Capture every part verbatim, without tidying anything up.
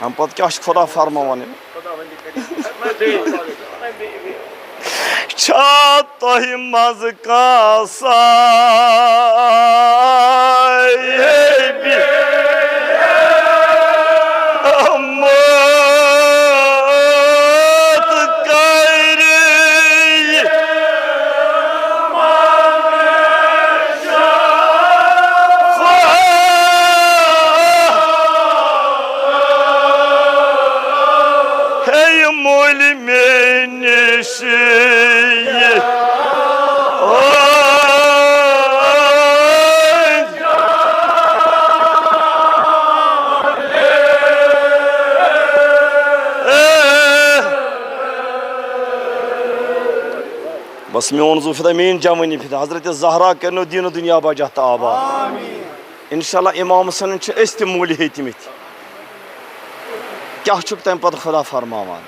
اَمہِ پَتہٕ کیٛاہ چھُ خۄدا فرماوان؟ چھا تۄہہِ منٛز کانٛہہ سا ہے مٔلۍ مےٚ نِش یہِ۔ بس میون زُو فدا، میٲنۍ جوٲنی فدا، حضرت زہرا کٔرنو دیٖن و دُنیا باجاہ تہٕ آباد۔ انشاءاللہ امام حسینن چھِ أسۍ تہِ مٔلۍ ہیٚتمٕتۍ۔ کیٛاہ چھُکھ تَمہِ پتہٕ خۄدا فرماوان؟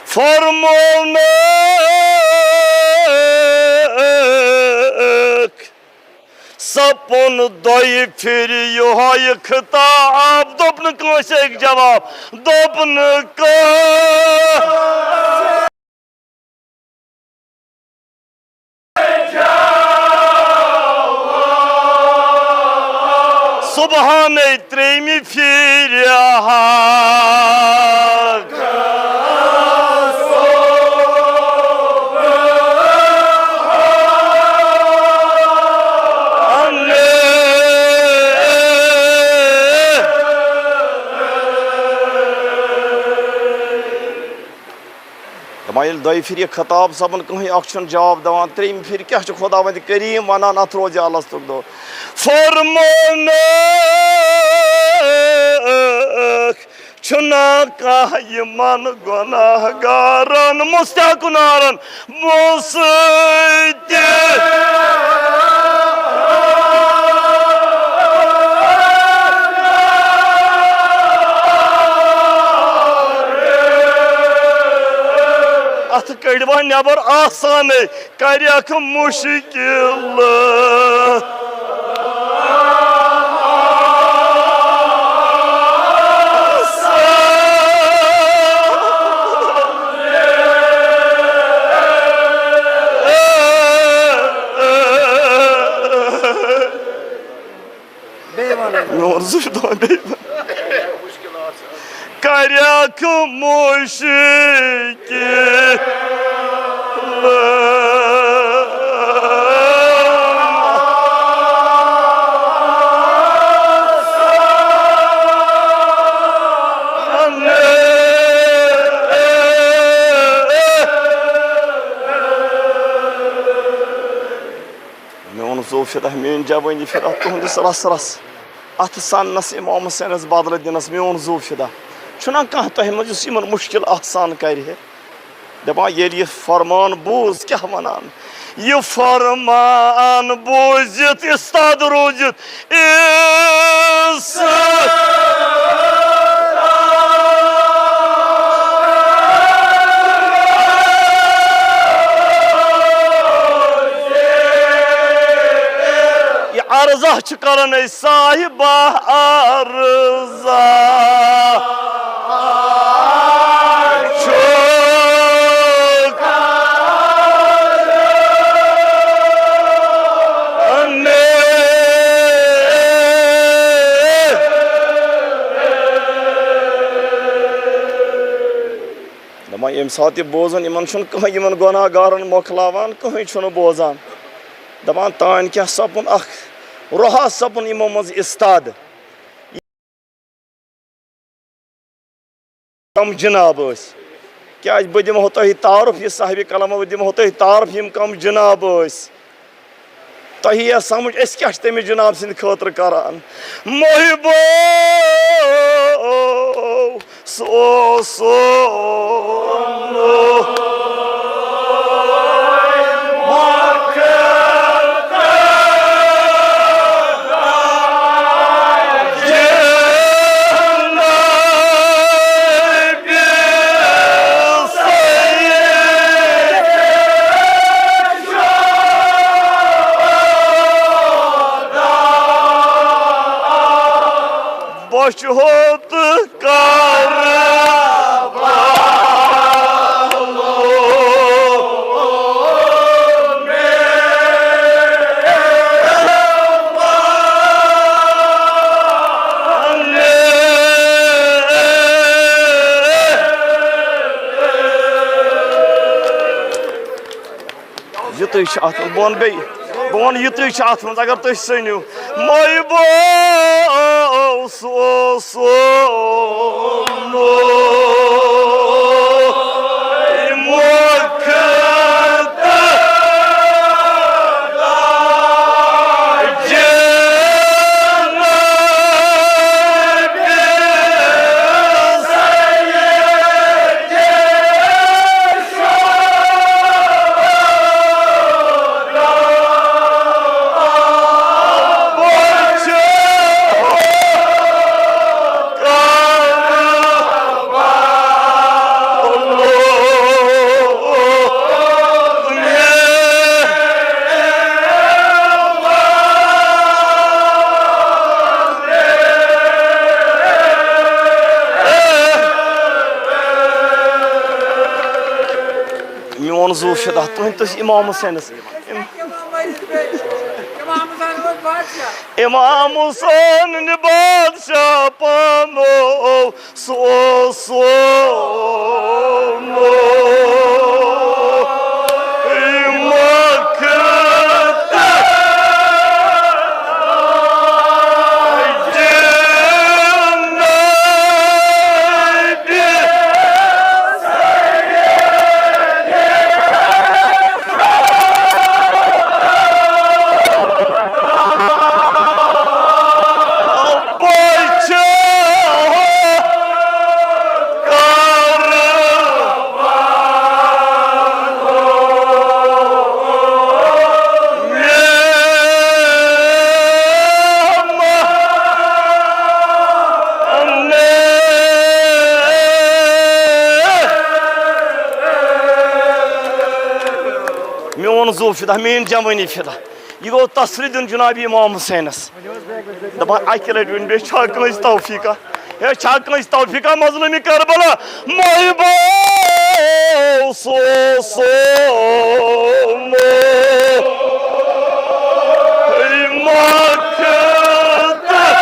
فرمونکھ سپُن دۄیہِ پھِرِ یِہوٚے خطاب، دوٚپ نہٕ کٲنٛسہِ أکۍ جواب، دوٚپ نہٕ کانٛہہ۔ صبحانَے ترٛیٚیِمہِ پھِرِ ہاکھ۔ دَپان ییٚلہِ دۄیہِ پھِرِ یہِ خطاب سپُن، کٕہٕنۍ اکھ چھُنہٕ جواب دِوان، ترٛیٚیِمہِ پھِرِ کیٛاہ چھُ خۄداوندِ کریٖم ونان؟ اتھ روزِ الستُک دۄہ۔ فرمونکھ، چھُنا کانٛہہ یِمن گۄناہ گارن مستحق نارن بہٕ سۭتۍ؟ اتھ کٔڑۍ وۄنۍ نٮ۪بر آسانٕے، کریکھ مُشکل۔ بیٚیہِ وَنو۔ مےٚ ووٚن زٕ دۄہ بیٚیہِ وَن۔ کریکھ مُشکل۔ میون زُو فدا، میٲنۍ جوٲنی فدا، تُہنٛدِس رس رس اتھٕ سننس، امام حسینس بدلہٕ دِنس، میون زُو فدا۔ چھُنا کانٛہہ تۄہہِ منٛز یُس یِمن مُشکل آسان کرِ ہے؟ دپان ییٚلہِ یہِ فرمان بوٗز، کیٛاہ ونان؟ یہِ فرمان بوٗزِتھ استاد روٗزِتھ اس یہِ عرضہ چھُ کران أسۍ صاحبہ عرضہ۔ چھُکھ دپان ییٚمہِ ساتہٕ یہِ بوزان، یِمن چھُنہٕ کٕہٕنۍ، یِمن گۄناہ گارن مۄکلاوان، کٕہٕنۍ چھُنہٕ بوزان۔ دپان تانۍ کیٛاہ سپُن اکھ رۄہا سپُن یِمو منٛز استاد۔ کم جناب ٲسۍ؟ کیٛازِ بہٕ دِمہو تۄہہِ تعارُف، یہِ صاحبِ کلام، بہٕ دِمہو تۄہہِ تعارُف، یِم کم جناب ٲسۍ۔ تۄہہِ یِیا سمجھ، أسۍ کیٛاہ چھِ تٔمِس جناب سٕنٛدِ خٲطرٕ کران؟ محبو، سُہ اوس سون۔ چھُ ہوت کر۔ یُتُے چھُ اَتھ منٛز، بہٕ وَنہٕ بیٚیہِ، بہٕ وَنہٕ یُتُے چھُ اَتھ منٛز، اگر تُہۍ سٔنِو۔ مےٚ باسیو سُہ اوس سُہ مۄکھٕ میون زُو فدا تُہنٛدِس امام حسینس۔ امام حسین اوس بادشاہ۔ امام حسین بادشاہ پانو سُہ اوس سُہ مۄکھٕ میون زُو فدا، میٲنۍ جوٲنی فدا۔ یہِ گوٚو تسلی دیُن جناب امام حسینس۔ دپان اکہِ لٹہِ ؤنۍ بیٚیہِ چھا کٲنٛسہِ توفیٖقا؟ ہے، چھا کٲنٛسہِ توفیٖقا مظلومِ کربلا؟ مےٚ باسیو سُہ مۄکھٕ تہٕ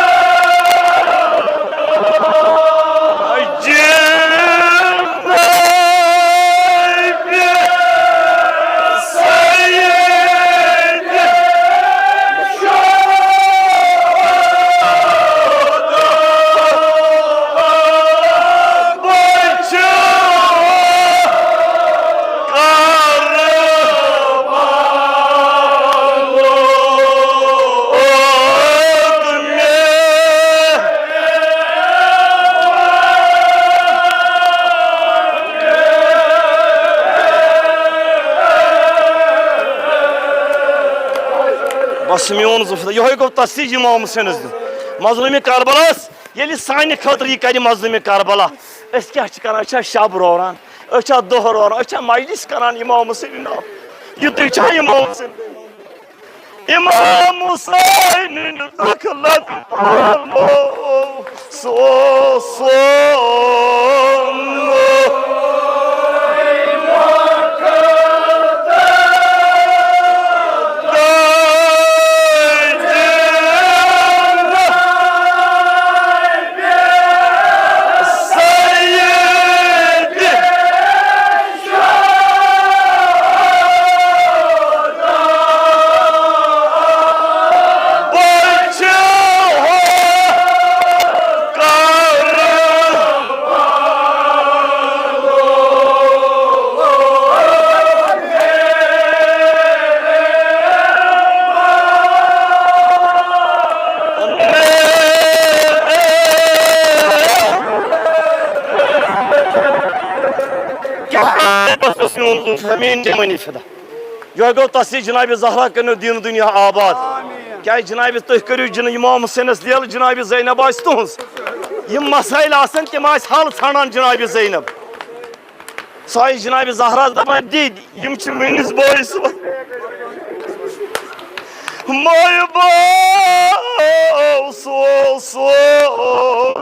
بس میون زُو فدا، یِہوٚے گوٚو تسلی امام حسینس دیُن۔ مظلومِ کربلاہس ییٚلہِ سانہِ خٲطرٕ یہِ کرِ مظلومِ کربلا، أسۍ کیٛاہ چھِ کران؟ أسۍ چھا شب روران؟ أسۍ چھا دۄہ روران؟ أسۍ چھا مجلس کران امام حسین ناو؟ یُتُے چھا امام حسین؟ امام حسین دخلت پالو سو سو۔ کیٛاہ بس اوس میون دوست، میٲنۍ جوٲنی فدا۔ یۄہے گوٚو تسلی جناب زہرا کٔرِنو دیٖن دُنیا آباد۔ کیٛازِ جناب تُہۍ کٔرِو جن-، امام حسینس لیل، جناب زینب آسہِ تُہنٛز۔ یِم مسائل آسن تِم آسہِ حل ژھانڈان جناب زینب۔ سۄ آیہِ جناب زہرا دپان، دِدۍ، یِم چھِ میٲنِس بٲیِس وَ-، مایہِ باو سو سو۔ بس،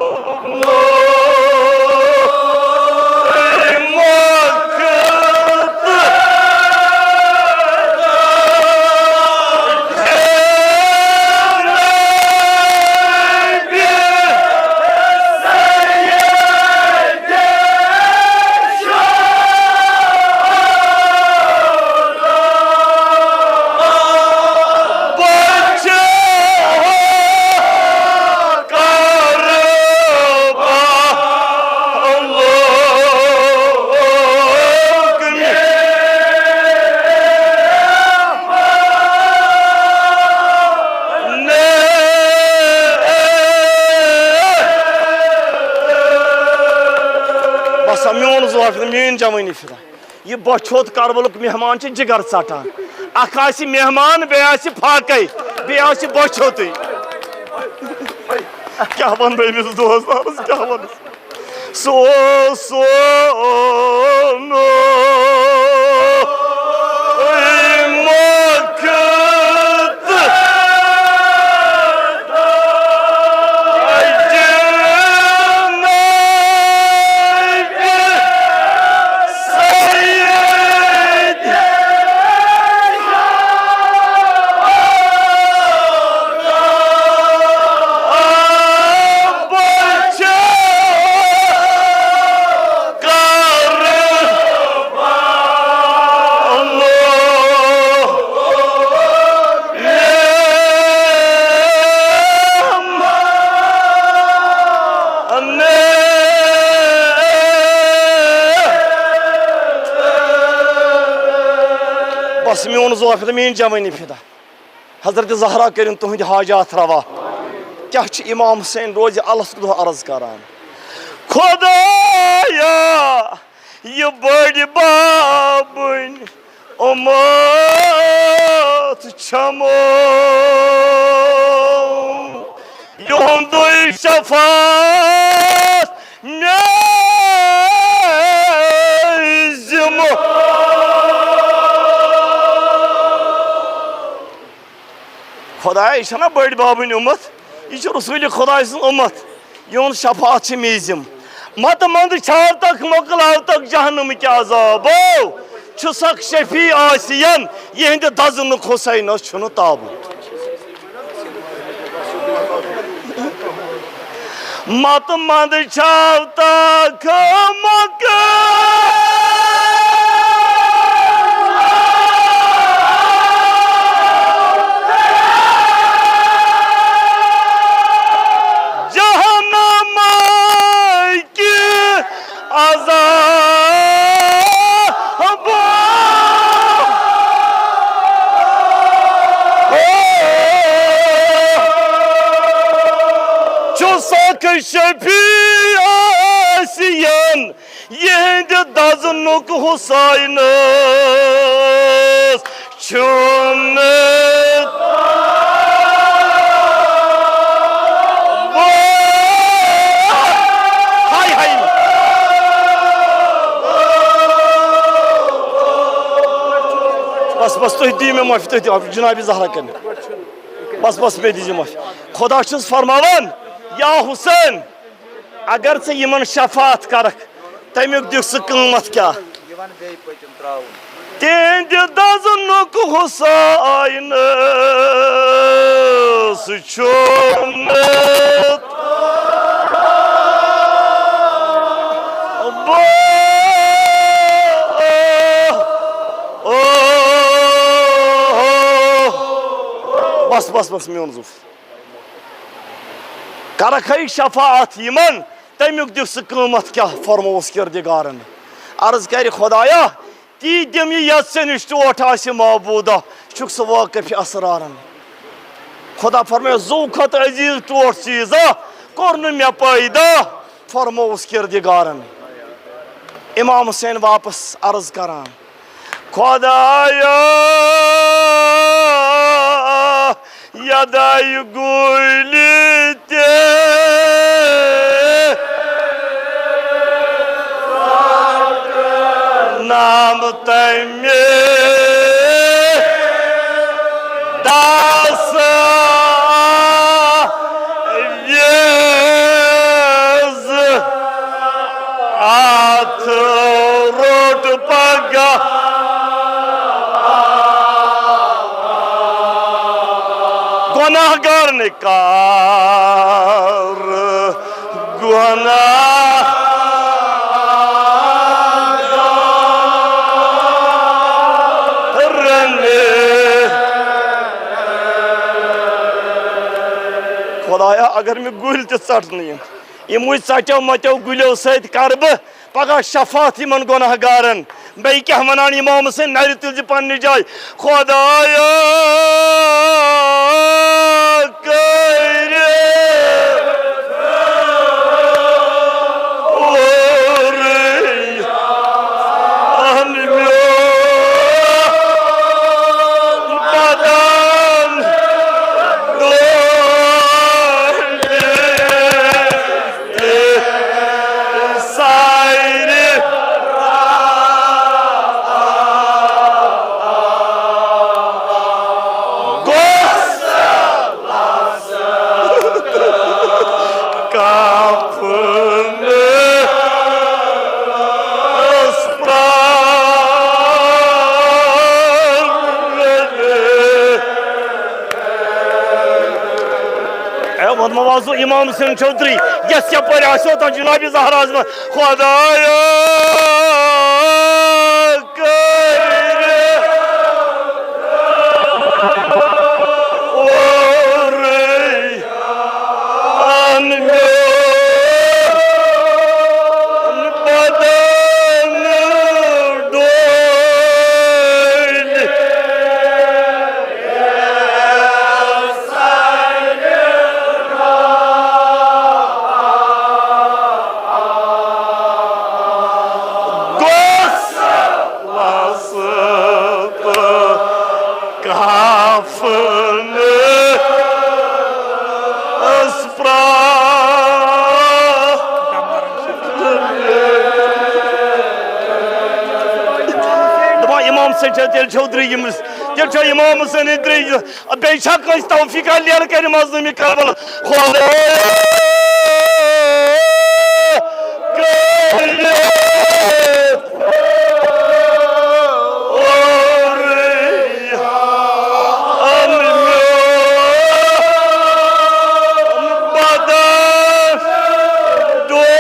میون زوف، میٲنۍ جوٲنی فدا۔ یہِ بۄچھِ ہوٚت کربلُک مہمان چھُ جگر ژٹان۔ اکھ آسہِ مہمان، بیٚیہِ آسہِ فاقے، بیٚیہِ آسہِ بۄچھِ ہوٚتُے۔ کیٛاہ وَنہٕ بہٕ أمِس دوستانس، کیٛاہ وَنہٕ؟ سُہ اوس سونُے مۄکھ تہٕ اجنبی۔ بس میون زوف فدا، میٲنۍ جوٲنی فدا۔ حضرت زہرا کٔرِن تُہٕنٛدۍ حاجات روا۔ کیٛاہ چھِ امام حسین روزِ الس دۄہ عرض کران؟ خدایا، یہِ بٔڑۍ بابٕنۍ اُمت چھَمو، یِہُنٛدُے شفاعت مےٚ ذمہٕ۔ خدایا، یہِ چھَنا بٔڑۍ بابٕنۍ اُمت؟ یہِ چھِ رسوٗلِ خداے سٕنٛز اُمت، یِہُنٛد شفاعت چھِ مے ذِم۔ متہٕ منٛدٕ چھاو تک، مۄکلاو تک جہنم کہِ عذابو۔ چھُ سکھ شفیع آسِین، یِہنٛدِ دزنُک حسینس چھُنہٕ تابو۔ متہٕ منٛدٕ چھاو تک، مۄکلاو جہنم کہِ عذابو۔ چھُ سکھ شفیع آسِین، یِہنٛدِ دزنُک حسینس چھُنہٕ۔ ہاے ہاے۔ بس، بس، تُہۍ دِیِو مےٚ معٲفی، تُہۍ دِیِو جناب زہرا کٔرِتھ۔ بس، بس، مےٚ دِیِو معٲفی۔ خدا چھُس فرماوان، یا حسین، اگر ژٕ یِمن شفاعت کرکھ، تمیُک دِکھ ژٕ قۭمتھ کیٛاہ؟ یہِ وَن بیٚیہِ پٔتِم ترٛاوُن۔ تِہنٛدِ دزنُک حسینس چھُنہٕ۔ بس، بس، بس، میون زُو۔ کرکھ ہے شفاعت یِمن، تمیُک دِکھ ژٕ قۭمتھ کیٛاہ؟ فرمووُس کردگارن۔ عرض کرِ، خدایا، تی دِم یہِ یتھ ژےٚ نِش ٹوٹھ آسہِ معبودا، چھُکھ ژٕ واقف اسرارن۔ خدا فرمایہِ، زُو کھۄتہٕ عزیز ٹوٹھ چیٖزا کوٚر نہٕ مےٚ پٲیدا۔ فرمووُس کردگارن۔ امام حسین واپس عرض کران، خدایا، یدے گُلۍ تہِ نام تمہِ داسا یہِ گناہگار نکار گناہ رنہ۔ خدایا، اگر مےٚ گُلۍ تہِ ژٹنہٕ یِن، یِموٕے ژٹیو متیو گُلٮ۪و سۭتۍ کرٕ بہٕ پگاہ شفاعت یِمن گۄناہ گارن۔ بیٚیہِ کیٛاہ وَنان اِمام حُسین نَرِ تُلۍ زِ پننہِ جایہِ، خۄدایا، کٔرِتھ اورٕے اَن میون بدن دۄہلہِ۔ سارِ گوٚژھ کفنس پرٛاوُن۔ اے، ووٚنمو آز اِمام حُسین چودھری، یَس یَپٲرۍ آسیو تہٕ جناب زہراہَس منٛز، خۄدایا، کٔرِتھ اورٕے اَن میون بدن ڈوٗنۍ۔ گوٚژھ وسط کفنس پرٛاوُن۔ دپان اِمام حُسین چھا تیٚلہِ چھو درٛیٚیِمِس، تیٚلہِ چھو اِمام حُسینٕے درٛیٚیِمِس۔ بیٚیہِ چھا کٲنٛسہِ توفیٖق علی یَن کَرِ مظلوٗمی کربلا؟ خۄدایا، کٔرِتھ اورٕے اَن میون بدن ڈوٗنۍ۔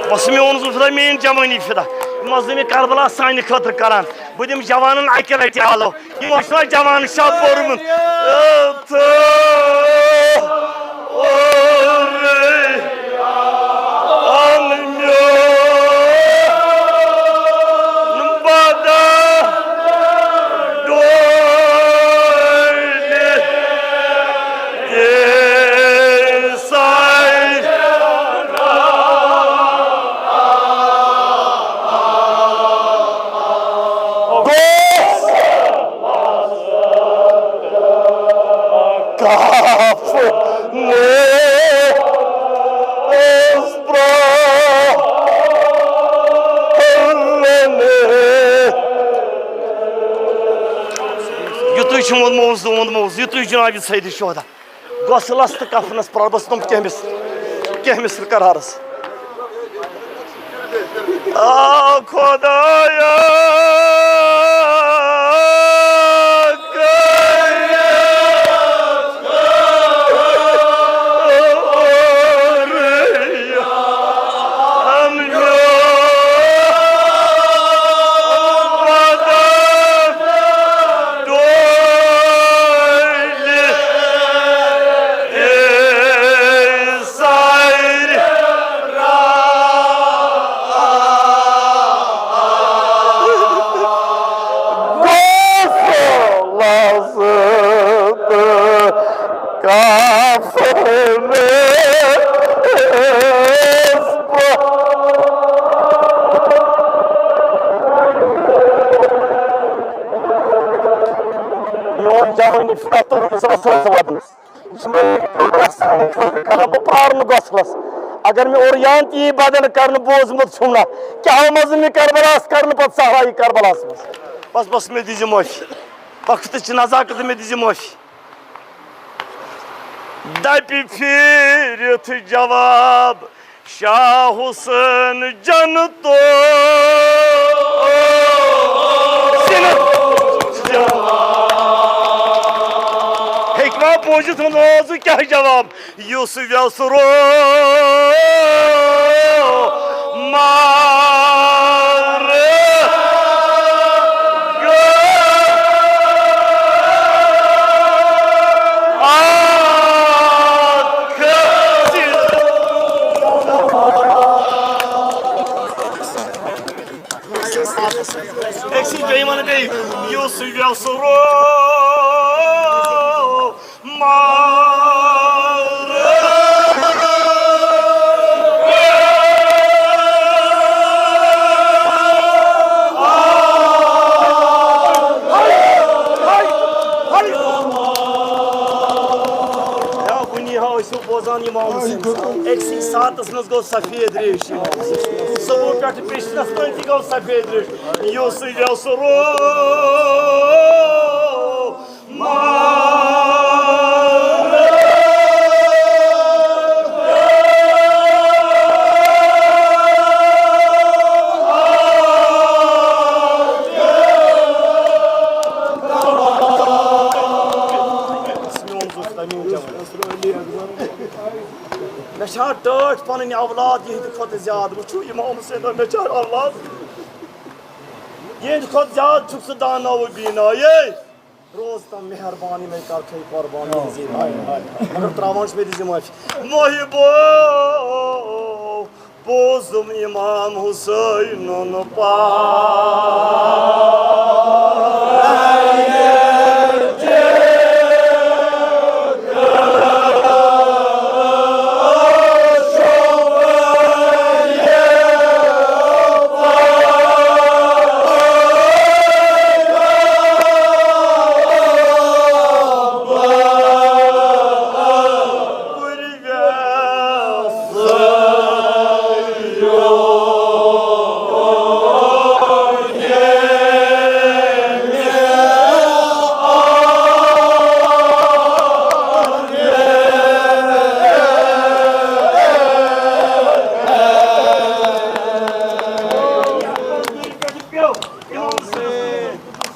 بس میون ظفر، میٲنۍ جوانی فدا، مظلوٗمِ کربلا سانہِ خٲطرٕ کران۔ بہٕ دِمہٕ جوانن اکہِ لٹہِ آلو۔ یِمو چھُنا جوان شب پوٚرمُت؟ تہٕ اورے اَن میون بدن ڈوٗنۍ۔ یُتُے چھُ ووٚنمُت، ووٚنمُت، یُتُے جناب سید شہدا۔ غسلس تہٕ کفنس پرٛارٕ بہٕ تِم کیٚمِس، کیٚمِس قرارس۔ آ خۄدایا، میون جوانی فطرت اوس آسان وَدنَس۔ کرٕ بہٕ پارنہٕ گۄسلس۔ اگر مےٚ اورٕ یان تہِ یی بدن کرنہٕ، بوٗزمُت چھُم نہ، کیٛاہ منٛز مےٚ کربلاہس کرنہٕ پتہٕ صحرایہِ کربلاہس منٛز۔ بس، بس، مےٚ دیٖزِ معٲفی۔ وقتٕچ نزاکت، مےٚ دیٖزِ معٲفی۔ دپہِ پھیٖرِتھ جواب شاہ حسین جنتو۔ ہیٚکوا بوٗزِتھ منٛزٕ کیٛاہ جواب؟ یُس وٮ۪سہٕ رو مار اکھ۔ أکسٕے بیٚیہِ وَنہٕ بیٚیہِ، یُس وٮ۪سہٕ رو مار۔ یا کُنہِ ہا ٲسِو بوزان امام حسین۔ أکسٕے ساتس منٛز گوٚو سفید ریش امام حسین۔ صبح پٮ۪ٹھٕ پِشنس تام تہِ گوٚو سفید ریش۔ یُس وٮ۪سہٕ رو مےٚ چھا ٹٲٹھۍ پنٕنۍ اولاد یِہنٛدِ کھۄتہٕ زیادٕ؟ وٕچھِو، امام حسین، مےٚ چھا اولاد یِہنٛدِ کھۄتہٕ زیادٕ؟ چھُکھ ژٕ دانا و بینا۔ یے روز تام مہربان، یِمے کر تھٲے قربان، یِہٕنٛزٕے۔ مگر ترٛاوان چھِ مےٚ دِژ یہِ معٲفی۔ محبو، بوزُم امام حسینُن پاک۔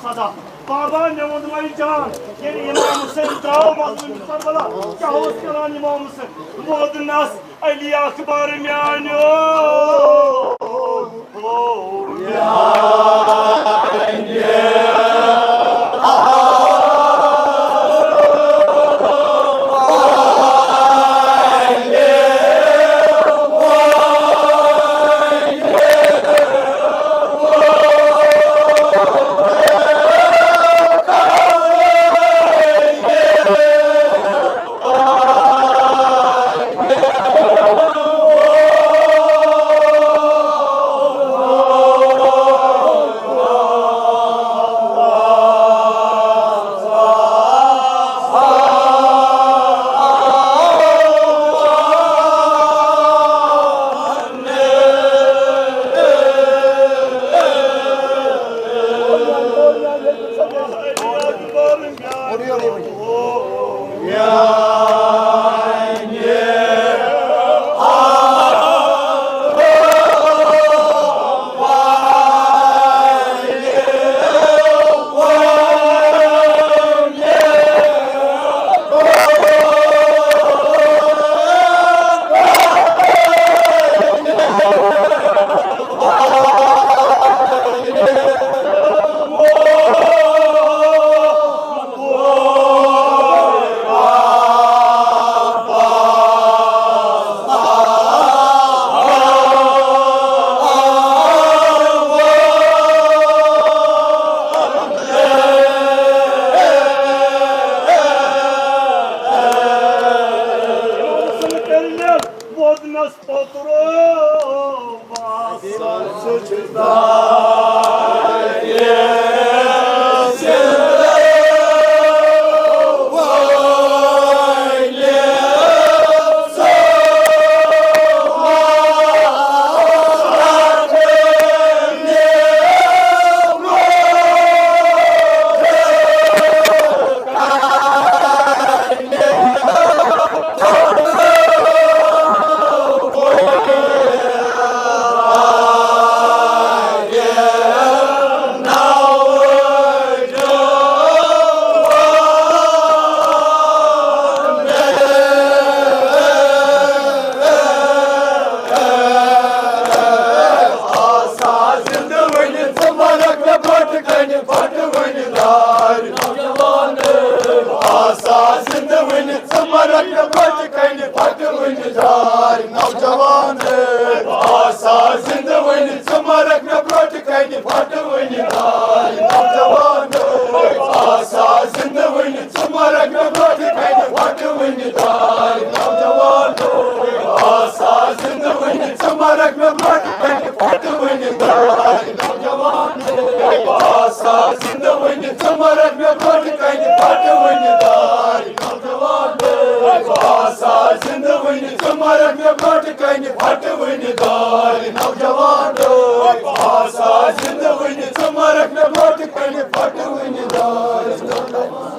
صدا۔ بابا، مےٚ ووٚن وۄنۍ جان، ییٚلہِ امام حسین درٛاو مظلوم کربلا، کیٛاہ اوس کران امام حسین؟ ووٚدنس علی اکبر میانیو۔ ووٚدنَس پوٚتُر باسان۔ آسا زِندٕ وٕنہِ، ژٕ مَرَکھ مےٚ برٛونٛٹھٕ کَنہِ پھَٹہٕ وٕنہِ دارِ نوجوان۔ آسا زِندٕ وٕنہِ، ژٕ مَرَکھ مےٚ برٛونٛٹھٕ کَنہِ پھَٹہٕ وٕنہِ دارِ نوجوان۔ آسا زِندٕ وٕنہِ، ژٕ مَرَکھ مےٚ برٛونٛٹھٕ کَنہِ پھَٹہٕ وٕنہِ دارِ نوجوان۔ آسا زِندٕ وٕنہِ، ژٕ مَرَکھ مےٚ برٛونٛٹھٕ کَنہِ پھَٹہٕ وٕنہِ دارِ نوجوان۔ آسا زِندٕ وٕنہِ، ژٕ مَرَکھ مےٚ برٛونٛٹھٕ کَنہِ پھَٹہٕ وٕنہِ دارِ نوجوان۔ آسا زِندٕ وٕنہِ، ژٕ مَرَکھ مےٚ برٛونٛٹھٕ کَنہِ پھَٹہٕ وٕنہِ دارِ نوجوان۔